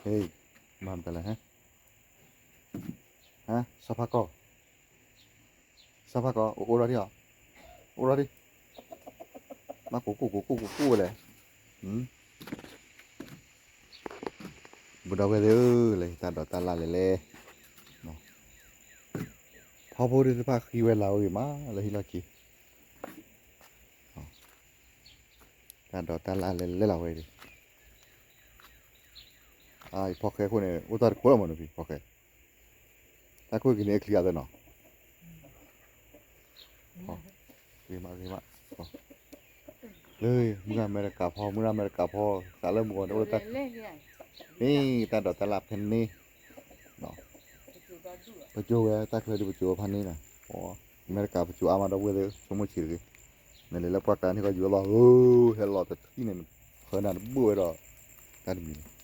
မၤမတၤလဲၣ်, ဟါ, ဆီဖါကီၢ်, ဆီဖါကီၢ် အိၣ်ဒီးဒံးအီၤ, အိၣ်ဒီးဒံး, မ့ၢ်ကိၢ်ကိၢ်ကိၢ်ကိၢ်ကိၢ်ဝဲလဲၣ်, ပဒီပုၢ်ဝဲၢ်သ့ၣ်ဧၢ, လၢတၢ်ဒိးတၢ်လၢ်လဲၣ်လဲၣ်, ဖီဖိသ့ၣ်တဖၣ်ဃံဝဲလၢဝဲဂ့ၤမး လၢဟံၣ်လီၢ်ခံ တၢ်ဒိးတၢ်လၢ်လဲၣ်လဲၣ်လီၤဝဲဒၣ်, အဖီခဲခိၣ်န့ၣ် အိၣ်တၢ်တကိးလီၤမးနီၤဖံ ဖီခဲ, တၢ်ခိၣ်က့ၤန့ၣ်အချံအသးနီၤ, ဂ့ၤမးဂ့ၤမး, လၢမုၢ်ဂၤအမဲရကၤဖီ မုၢ်ဂၤအမဲရကၤဖီ သးလၢမုၢ်ဂီၤန့ၣ်အိၣ်လၢတၢ်, မ့ၢ်တၢ်ဒိးတၢ်လၢ်ဖဲန့ၣ် ပကၠိဝဲတၢ်ချၢဒီး ပကၠိဝဲဖဲန့ၣ်လီၤ, အမဲရကၤပကၠိအါမး ဒီပုၢ်ဝဲၢ်သ့ၣ် ဆိကမိၣ်ဆံးတဂ့ၤ, နလဲၤလၢပှၢ်ကျါန့ၣ် ကယူၤလီၤဧၢ, ဟဲလီၤတထံၣ်န့ၣ် ဖၢနၤတဘၣ်ဝဲဒီး တၢ်တမံၤန့ၣ်,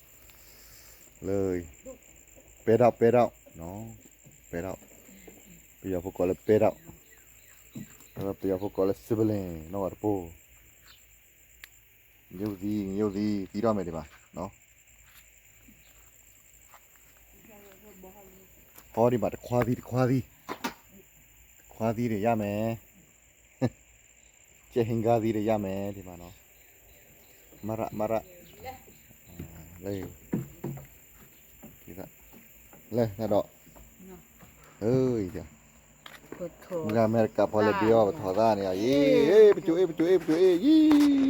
လၢ ပဲဒၣ် ပဲဒၣ်, ပဲဒၣ်, ပယီၤဖိကိးလၢပဲဒၣ်, ပယီၤဖိကိးလၢ စံးပလ့ၣ် နီၢ်ဂၤတပိၢ်, ငရုတ်သီး ငရုတ်သီး သံထီၣ်မဲာ်ဒံးဘၣ်, ဟီဒံးဘၣ် တခွါသံ တခွါသံ, တခွါသံဒီးယါမဲာ်, ကဲဟ့ၣ်ဂါသံဒီးယါမဲာ်ဒံးဘၣ်နီၤ, မရၣ် မရၣ်, လၢ လဲၤတၢ်ဒီး, မုၢ်ဂၤအမဲရကၤဖီလဲၤဘ့အီၤ ပထီၣ်သၣ်န့ၣ်, ယံၤ, ပကၠိအ့ၣ် ပကၠိအ့ၣ် ပကၠိအ့ၣ် ယံၤ,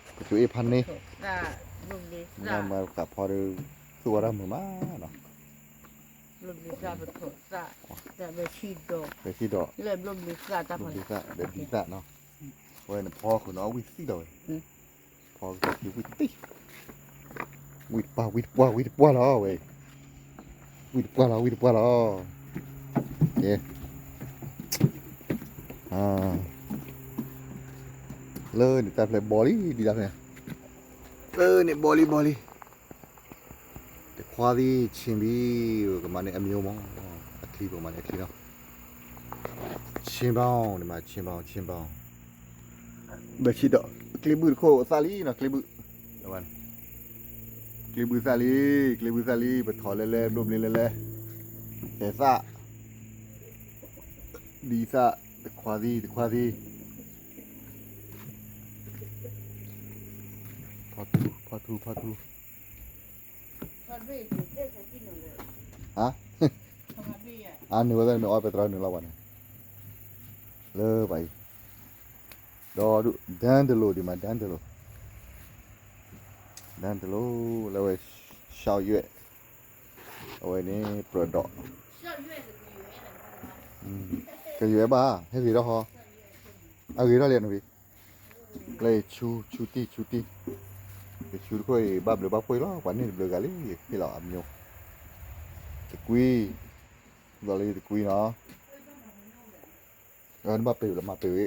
ပကၠိအ့ၣ်ဖးန့ၣ်, မုၢ်ဂၤအမဲရကၤဖီဒီး သူၣ်ဝဲဒၣ်မုာ်မးနီၤ, ဘဲဆံၣ်ဒီး, ဘဲဆံၣ်ဒီး, ဘဲဘံသၣ်နီၤ, ဝဲန့ၣ်ဖီဃုာ်နီၤ ဝံၣ်သံၣ်ဒီးဝဲ ဖီကတၢၢ်ခံဝံၣ်တံၢ်, ဝံၣ်တပှၢ် ဝံၣ်တပှၢ် ဝံၣ်တပှၢ်လီၤဝဲ, ဝံၣ်တပှၢ်လီၤ ဝံၣ်တပှၢ်လီၤ, ကဲ, လၢန့ၣ်တၢ်ဖျဲၣ်ဘီလံ ဒ်တၢ်ဖျဲၣ်, လၢန့ၣ်ဘီလံ ဘီလံ, တခွါသံ ဆ့ဘံ, ပကမၤန့ၢ်အမျိၤမး, အချံ ပကမၤန့ၢ်အချံလီၤ, ဆ့ဘံ, န့ၣ်မး ဆ့ဘံ ဆ့ဘံ, ဘၣ်ဆံးဒီး ကျ့ဘုၣ်တခိၣ်သၣ်လံနီၤ ကျ့ဘုၣ်, ကျ့ဘုၣ်သၣ်လံ, ကျ့ဘုၣ်သၣ်လံ ပထီၣ်လဲၤလဲၤ ဘျိဘျ့လဲၤလဲၤ, ကဲသၣ်, ဒ်သၣ်, တခွါသံ တခွါသံ, ဖီထူ ဖီထူ ဖီထူ ဟါ, အနုာ်ဝဲသၣ်နုာ်အီၣ်ပဲတြီနုာ်လီၤဘၣ်န့ၣ်, လၢဘၣ်အံၤ, ဒီးဒုး ဒၢတလိာ်ဒံးမး ဒၢတလိာ်, ဒၢတလိာ် လၢဝဲ ရှောက်ရွက်, အဝဲန့ၣ် ပြၢးဒီး, ကယွဲဘၣ် ဟဲဂ့ၤထီၣ်ဟီ, အဂ့ၤထီၣ်လံနီၤဖံ လၢယဆူ ဆူတံၢ် ဆူတံၢ်, ယဆူတခိၣ်အံၤ ဘၣ်ဘျုးဘၣ်ဖှိၣ်လီၤ ပှၤန့ၢ်တဘျုးဂၤလံ ယဟ့ၣ်လီၤအမျိၤ, တကွံ, ဒီးလၢယတကွံနီၤ, နဘၣ်ပ့ၤလၢမၤပ့ၤဝဲ,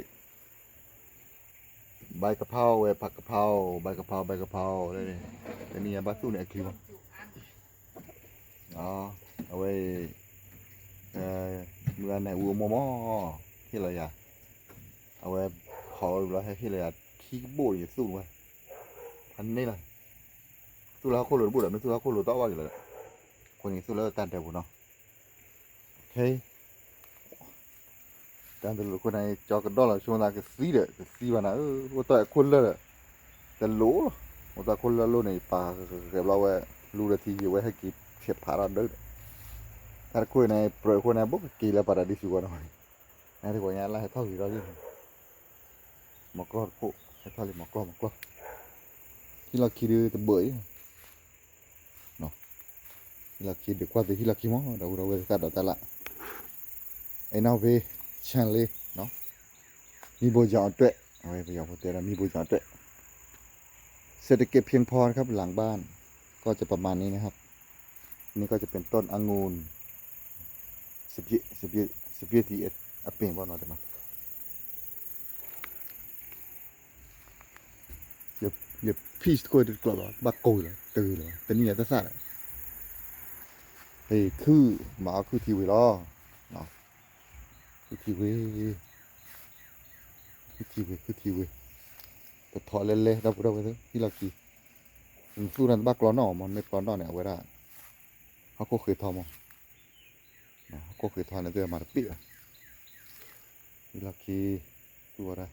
ใบกะเพรา ဝဲ ผักกะเพรา ใบกะเพรา ใบกะเพรา လၢန့ၣ်, တနံၤညါဘၣ်သူၣ်န့ၣ်အချံမး အဝဲအံၤ, မုၢ်ဂၤနဲၣ်အူအမိၢ်မး, ဟ့ၣ်လီၤယၤ, အဝဲ ဖီၣ်ဝဲဘျီဟဲဟ့ၣ်လီၤယၤ ခံကဘိၣ်န့ၣ် သူၣ်ဝဲ, ဖးန့ၢ်လီၤ, သူၣ်လၢဟီၣ်ခိၣ်လိၤတဘိၣ်ဒီး မ့ၢ်သူၣ်လၢဟီၣ်ခိၣ်လိၤတအီၣ်ဘၣ်က့ၤလီၤ, အဃိန့ၣ်သူၣ်လၢတၢ်ဒဲးပူၤနီၤ, တၢ်တလိၣ်ခိၣ်န့ၣ် ကၠီကဒီၣ်လီၤ ဆိသးကသံဒီး ကသံဘၣ်နၤဧၢ, အိၣ်တ့ၢ်အခိၣ်လၢာ်ဒီး တလိၣ်လီၤ, အိၣ်တ့ၢ်အခိၣ်လၢာ်လိၣ်န့ၣ် ယပာ်ကဲဘျီဝဲ လူဒီးထံယံၤဝဲဟဲက့ၤဆဲးဖးထီၣ်ဒၢဒီး, တၢ်တခိၣ်န့ၣ် ပြၢးခိၣ်န့ၣ် ဘိးကက့ၤလၢပၤရဒံစူၤဝဲနီၤ, နတဂီၤညါလၢဟဲထီၣ်ဂ့ၤထီၣ်လံ, မီၤကီၢ်တခိၣ် ဟဲထီၣ်လံ မီၤကီၢ် မီၤကီၢ်, ဟံၣ်လီၢ်ခံဒုးတဘၢအံၤ ဟံၣ်လီၢ်ခံဒုးကွၢ်သုဟံၣ်လီၢ်ခံမး ဒီပုၢ်ဒီဝဲၢ်တၢ်ဒိးတၢ်လၢ်, အိမ်နောက်ဖေး ချန်လေးနော်, မီးဖိုချောင်အတွက်, အဝဲပယီၤဖိတဲဒၣ် မီးဖိုချောင်အတွက်, เศรษฐกิจเพียงพอนะครับ หลังบ้าน ก็จะประมาณนี้นะครับ, นี่ก็จะเป็นต้นองุ่น စပျစ်, စပျစ်, စပျစ်သီးအပင်ပေါ့နော်, ဒီမှာ ယ ယ peach တခိၣ်တကျိးလီၤ, ဘၣ်ကိၢ်လီၤ, တဂ့ၤလီၤ, တနံၣ်ညါတသၣ်လီၤ, ဟဲခုၣ်, မၤအီၣ်ခုၣ်ထံဝံၤလီၤ, ခုၣ်ထံဝံၤ, ခုၣ်ထံဝံၤ, ခုၣ်ထံဝံၤ, ပထီၣ်လဲလဲ ဒီပုၢ်ဒီဝဲၢ်သ့ၣ် ဟံၣ်လီၢ်ခံ, ပ သူၣ်တၢ်တဘၣ်ကျီနီၣ်မး, မ့ၢ်ကျီနီၣ်န့ၣ် အဝဲဒၣ် ဟီၣ်ခိၣ်ဃ့ထီမး, ဟီၣ်ခိၣ်ဃ့ထီန့ၣ် သုမၤတပ့ၢ်ဘၣ်, ဟံၣ်လီၢ်ခံ သူၣ်ဝဲဒၣ်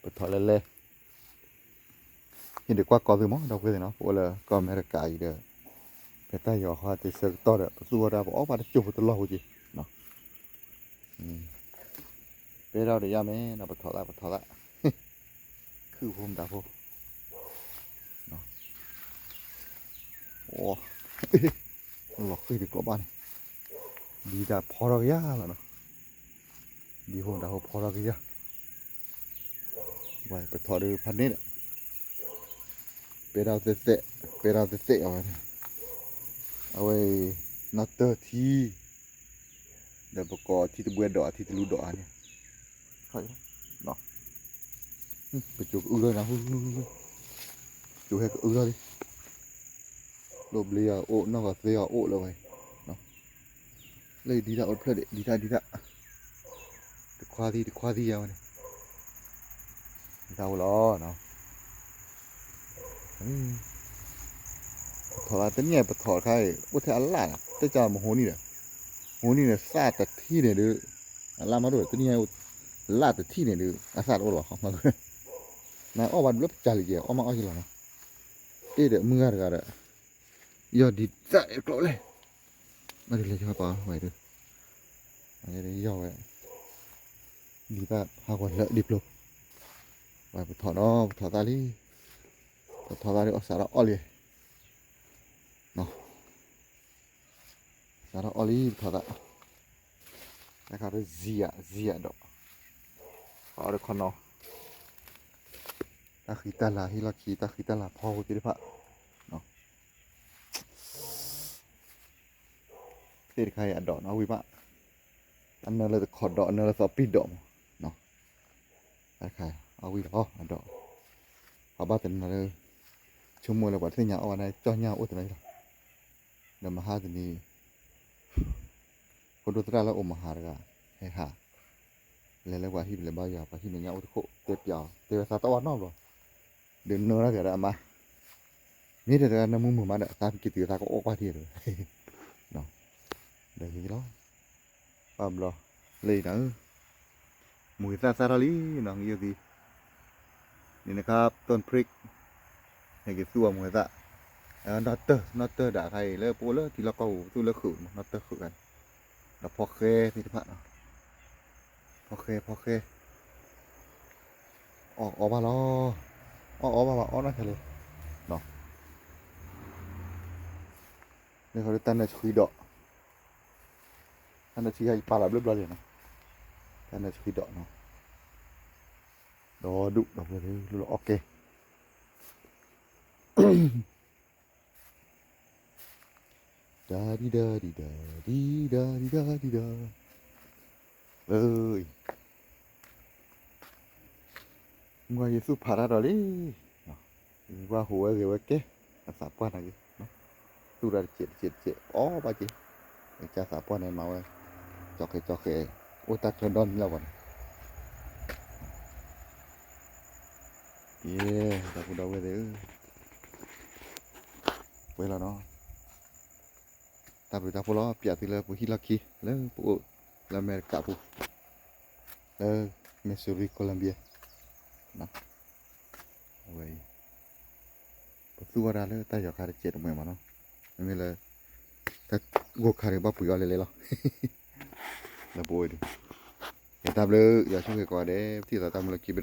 ပထီၣ်လဲလဲ ဟ့ၣ်ဒုးကွၢ်ကီၢ်သုမး ဒီပုၢ်ဝဲၢ်သ့ၣ်နီၤ, ပအိၣ်လၢကီၢ်အမဲရကၤအံၤဒီး ဖဲတၢ်ယီၤဟီတဆၢကတီၢ်ဒီး ပသူၣ်ဝဲဒၣ် ပအီၣ်ဘၣ်တစိၢ်ဖိတလီၢ်ဖိက့ၤ, ပဲထီၣ်ဒီးယါမဲာ်နီၤ, ပထီၣ်သၣ် ပထီၣ်သၣ် ခုၣ်ဖိမတၤဖိ လီၤဃ့ၢ်တကျိးဘၣ်န့ၣ်, ဒ်တၢ်ဖီထီၣ်ကယၤလီၤနီၤ, ဒ်ဖိမတၤဖိဖီထီၣ်ကယၤ, ပထီၣ်ဒီးဖးန့ၣ်ဒီး ပဲထီၣ်သဲးသဲး, ပဲထီၣ်သဲးသဲးအဝဲန့ၣ်, အဝဲအံၤ နီၢ်တၢၢ်ထံ ဒီးပကိးထံတဘှဲဒီးအထံတလူဒီးအါန့ၣ်, ပစိၤကအုလီၤနၤ, ပစိၤဟဲကအုလီၤလံ, လိၣ်ဘျ့အီၤအိၣ် နီၢ်ကီၢ်သ့အီၤအိၣ်လၢဝဲ, လၢဒ်တၢ်အိၣ်တဖျၢၣ်ဒံး ဒ်တၢ်ဒ်တၢ်, တခွါသံ တခွါသံယါဝဲန့ၣ်, ဒ်တၢ်အိၣ်လီၤ ပထီၣ်လၢတနံၣ်ပထီၣ်တခါအံၤ အိၣ်ထဲအလၣ်နီၤ, တဲကမဟိနံၣ်ဒီး, ဟိနံၣ်န့ၣ် သၣ်တထံၣ်န့ၣ်ဒုး, အလၣ်မးဒိၣ် တနံၣ်ညါ လၣ်တထံၣ်န့ၣ်ဒုး အသၣ်တအိၣ်လီၤ, နအီၣ်ဘၣ်ဒုးလၢပစၢ်လံကဲ အီၣ်မးအီၣ်ယလီၤနီၤ, တ့ၢ်ဒီးမုၢ်ဂၤတဂၤဒီး, ယီၢ်ဒ်သၣ်ကျိးလဲၣ်, ဘၣ်ဒုးလဲၤယီၢ်ပာ်ဝဲဒုး, ယီၢ်ဝဲ, ဒ်သၣ်ဟးဂီၤလၢဒ်ဖျိ, ဝဲပထီၣ်နီၤ ပထီၣ်သၣ်လံ, ပထီၣ်သၣ်လံ အီၣ်စးထီၣ်အီၣ်လံ, စးထီၣ်အီၣ်လံ ပထီၣ်သၣ်, တခါဒီးဇံယၤ ဇံယၤဒီး, အီၣ်ဒီးခီနီၤ, တၢ်ဃံတၢ်လၤဟံၣ်လီၢ်ခံ တၢ်ဃံတၢ်လၤဖီဖိသ့ၣ်တဖၣ်, သ့ၣ်တခါအံၤအဒိးနီၤ ဝံၤဘၣ်, အနၢလၢတခီဒီး အနၢလၢသီပံၤဒီးမး, တၢ်တခါအံၤ အီၣ်ဝံၤလီၤအဒိး, ပှၤဘၣ်တနီၤလၢ ဆိကမိၣ်လၢပှၤတသ့ၣ်ညါအီၣ်ဘၣ်န့ၣ် ကၠီၣ်ညၣ်အိၣ်တနီၤလီၤ, ဒီးမဟါတနံၤ ဖိဒိၣ်သရၣ်လၢအိၣ်မဟါတဂၤ ဟဲဟး, လဲၤလၢပှၤဟံၣ်ပလဲၤဘါယွၤ ပှၤဟံၣ်မဲာ်ညါအိၣ်တခိၣ် တဲပျးအီၤ တဲဝဲသးတအီၣ်ဘၣ်နီတဘျီ, ဒီးနၢတၢ်ကဲဒီးအမါ, မ့ၢ်တဲတဂၤနၢမူမုာ်မးဒီး သးပက့ၤတုၤသးကအီၣ်ကွၢ်ထံတဝဲ, ဒီးဂ့ၤလီၤ, ဘၣ်ဘျီ, လၢအံၤနၤဧၢ, မုၢ်ဂ့ၤသၣ်သၣ်ထီၣ်လံနီၤ ဂ့ၤယိၣ်သံ န့ၣ်နခါ တွၢ်ဖရံး, ဟဲက့ၤသူၣ်အီၤမုၢ်ဂ့ၤသၣ်, နီၢ်တၢၢ် နီၢ်တၢၢ်ဒၣ်ခါအံၤ လၢပအိၣ်လၢထံလီၢ်ကီၢ်ပူၤ ပသူၣ်လၢဃုာ်မး နီၢ်တၢၢ်ဃုာ်ဂၤန့ၣ်, ဒီးဖီဃဲသ့ၣ်တဖၣ်နီၤ, ဖီဃဲ ဖီဃဲ, အီၣ်အီၣ်ဘၣ်လီၤ, အီၣ်အီၣ်ဘၣ်ဘၣ် အီၣ်နီၢ်ခဲလၢာ်, လၢခီဒုးတၢ်နၢဆှံဒီး, တၢ်နၢဆှံခါအံၤပာ်လီၤဘျၢဘျီလံနီၤ, တၢ်နၢဆှံဒီးနီၤ, ဒီဒူၣ်ဒီးဝဲလၢလီၤအီၣ်ကဲ ဒၤဒံဒၤဒံဒၤ ဒံဒၤဒံဒၤဒံဒၤ, အၢ, မုၢ်ဂၤယသူၣ်ဖးတၢ်ဒီးလံ, ယဝဲဟူးဝဲဂဲၤဝဲကဲ, အသးပှၢ်နာ်က့, သူၣ်တၢ်တစဲးတစဲးတစဲး အီၣ်ဘၣ်က့, ကၢ်သးပှၢ်န့ၣ်မၤဝဲ, ကၠီဃဲးကၠီဃဲး, အိၣ်တၢ်ချၢဒီနံၤလီၤပှၤန့ၣ် ယဲ, ဒီပုၢ်ဒီဝဲၢ်သ့ၣ်ဧၢ, ဝဲလီၤနီၤ, တၢ်ဘျုးတၢ်ဖှိၣ်လီၤ ပၠးသုလၢပှၤဟံၣ်လီၢ်ခံ လၢပအိၣ်လၢအမဲရကၤပူၤ, လၢ Missouri Columbia, အဝဲအံၤ ပသူၣ်ဝဲဒၣ်လၢတၢ်ယီၤခါတစဲးတမှဲၤမးနီၤ, မ့မ့ၢ်လၢ တၢ်ဂိၢ်ခါန့ၣ် ဘၣ်ပှ့ၤအီၤလဲၤလဲၤလီၤ, လၢပအိၣ်အံၤဒီး, ယတၢ်ဘျုး ယွၤဆိၣ်ဂ့ၤကိးဂၤဒဲး ပထံၣ်သးတၢ်မုၢ်လၢခံဘ့ၣ်နီၤ,